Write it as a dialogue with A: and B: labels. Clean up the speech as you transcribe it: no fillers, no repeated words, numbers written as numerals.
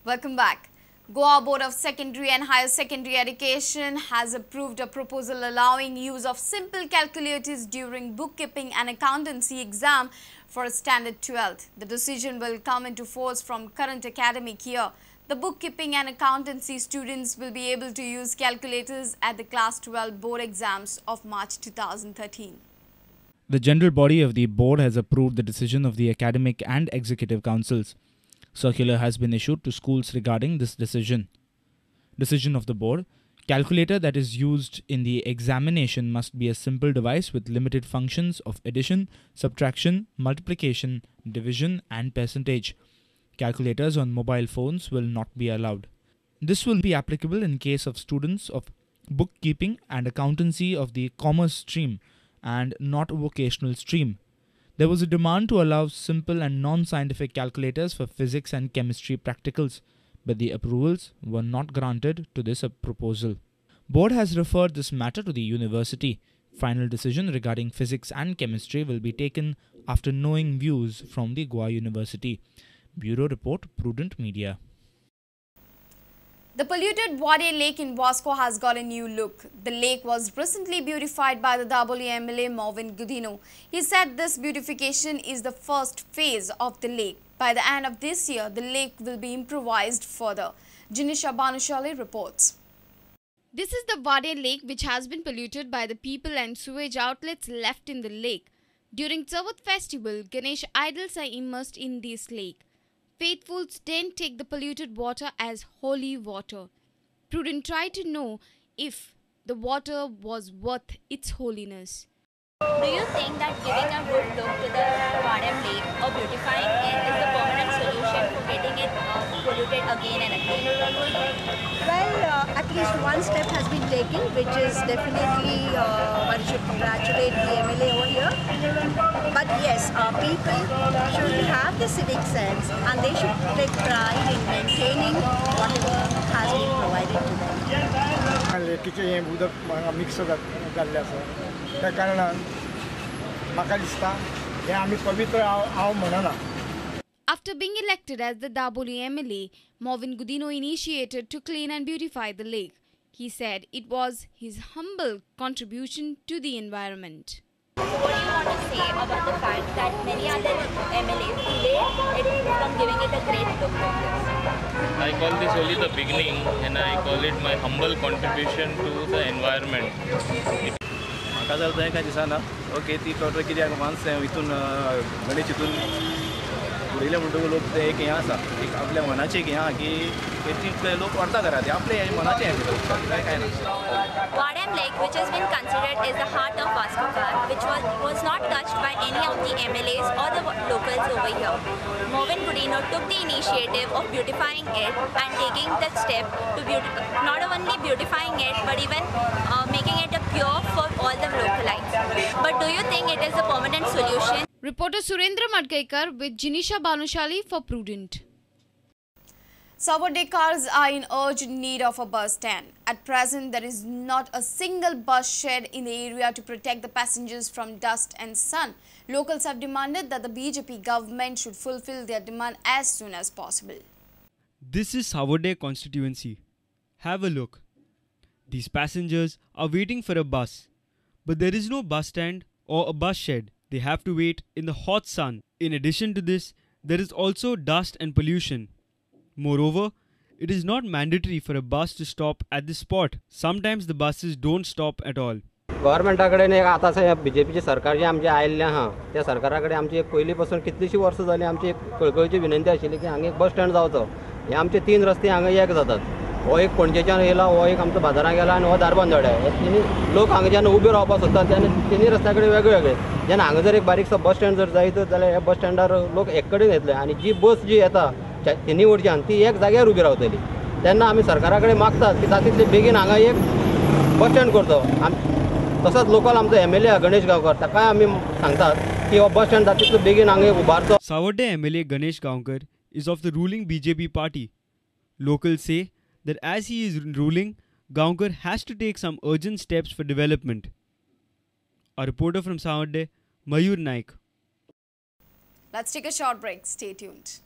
A: Welcome back. Goa Board of Secondary and Higher Secondary Education has approved a proposal allowing use of simple calculators during bookkeeping and accountancy exam for Standard 12th. The decision will come into force from current academic year. The bookkeeping and accountancy students will be able to use calculators at the Class 12 board exams of March 2013.
B: The general body of the board has approved the decision of the academic and executive councils. Circular has been issued to schools regarding this decision. Decision of the board: calculator that is used in the examination must be a simple device with limited functions of addition, subtraction, multiplication, division and percentage. Calculators on mobile phones will not be allowed. This will be applicable in case of students of bookkeeping and accountancy of the commerce stream and not vocational stream. There was a demand to allow simple and non-scientific calculators for physics and chemistry practicals, but the approvals were not granted to this proposal. Board has referred this matter to the university. Final decision regarding physics and chemistry will be taken after knowing views from the Goa University. Bureau Report, Prudent Media.
A: The polluted Wade Lake in Vasco has got a new look. The lake was recently beautified by the Dabolim MLA Mauvin Godinho. He said this beautification is the first phase of the lake. By the end of this year, the lake will be improvised further. Jinisha Bhanushali reports. This is the Wade Lake, which has been polluted by the people and sewage outlets left in the lake. During Chavath festival, Ganesh idols are immersed in this lake. Faithfuls then take the polluted water as holy water. Prudent tried to know if the water was worth its holiness.
C: Do you think that giving a good look to the Wade Lake or beautifying it is the permanent solution for getting it polluted again and again?
D: Well, at least one step has been taken, which is definitely one should congratulate the MLA over here. But yes, people should have the civic sense and they should take pride in maintaining whatever has been provided to them.
E: लेकीचें उदक mix जाल्लें आसा त्या कारणान म्हाका दिसता हें आमी पवित्र हांव म्हणना.
A: After being elected as the Dabolim MLA, Mauvin Godinho initiated to clean and beautify the lake. He said it was his humble contribution to the environment.
C: So what do you want to say about the fact that many other MLAs delayed it from giving it a great look like this?
F: I call this only the beginning, and I call it my humble contribution to the environment.
G: म्हाका जाल्यार तें कांय दिसना. Okay, ती total कित्याक मानस हितून गणेश हितून उडयलें म्हणटकूच लोक तें एक हें आसा, एक आपल्या मनाचें एक हें आहा की ती लोक व्हरता घरा, ते आपलें मनाचें हें कांय कांय ना.
C: Vadem Lake, which has been considered as the heart of Vasco, which was not touched by any of the MLAs or the locals over here. Mauvin Godinho took the initiative of beautifying it and taking the step to not only beautifying it but even making it a cure for all the localites. But do you think it is a permanent solution?
A: Reporter Surendra Madkaikar with Jinisha Bhanushali for Prudent. Savordekars are in urgent need of a bus stand. At present, there is not a single bus shed in the area to protect the passengers from dust and sun. Locals have demanded that the BJP government should fulfill their demand as soon as possible.
H: This is Savordem constituency. Have a look. These passengers are waiting for a bus, but there is no bus stand or a bus shed. They have to wait in the hot sun. In addition to this, there is also dust and pollution. Moreover, it is not mandatory for a bus to stop at this spot. Sometimes the buses don't stop at all.
I: गव्हर्मेंटा कडेन एक आतां बीजेपीचें सरकार जें आमचें आयिल्लें आहा त्या सरकारा कडेन आमची एक पयलीं पासून कितलींशीं वर्सां जालीं आमची एक कळकळीची विनंती आशिल्ली की हांगा एक बस स्टँड जावचो. हे आमचे तीन रस्ते हांगा एक जातात. हो एक पणजेच्यान येयला, हो एक आमचो बाजारांत गेला आनी हो धारबांदोड्या. हे तिनी लोक हांगा जेन्ना उबे रावपाक सोदतात तेन्ना तिनी रस्त्या कडेन वेगळे वेगळे. जेन्ना हांगा जर एक बारीकसो बस स्टँड जर जायत जाल्यार ह्या बस स्टँडार लोक एक कडेन येतले आनी जी बस जी येता तिनी वटच्यान ती एक जाग्यार उबी रावतली. तेन्ना आमी सरकारा कडेन मागतात की जाता तितले बेगीन हांगा एक बस स्टँड करचो. तसोच लोकल आमचो MLA Ganesh गांवकर ताकाय आमी सांगतात की हो बस स्टँड जाता तितलो बेगीन हांगा एक उबारचो.
H: Savordem MLA Ganesh Gaonkar is of the ruling BJP party. Locals say that as he is ruling, Gaonkar has to take some urgent steps for development. A reporter from Savordem, Mayur Naik.
A: Let's take a short break. Stay tuned.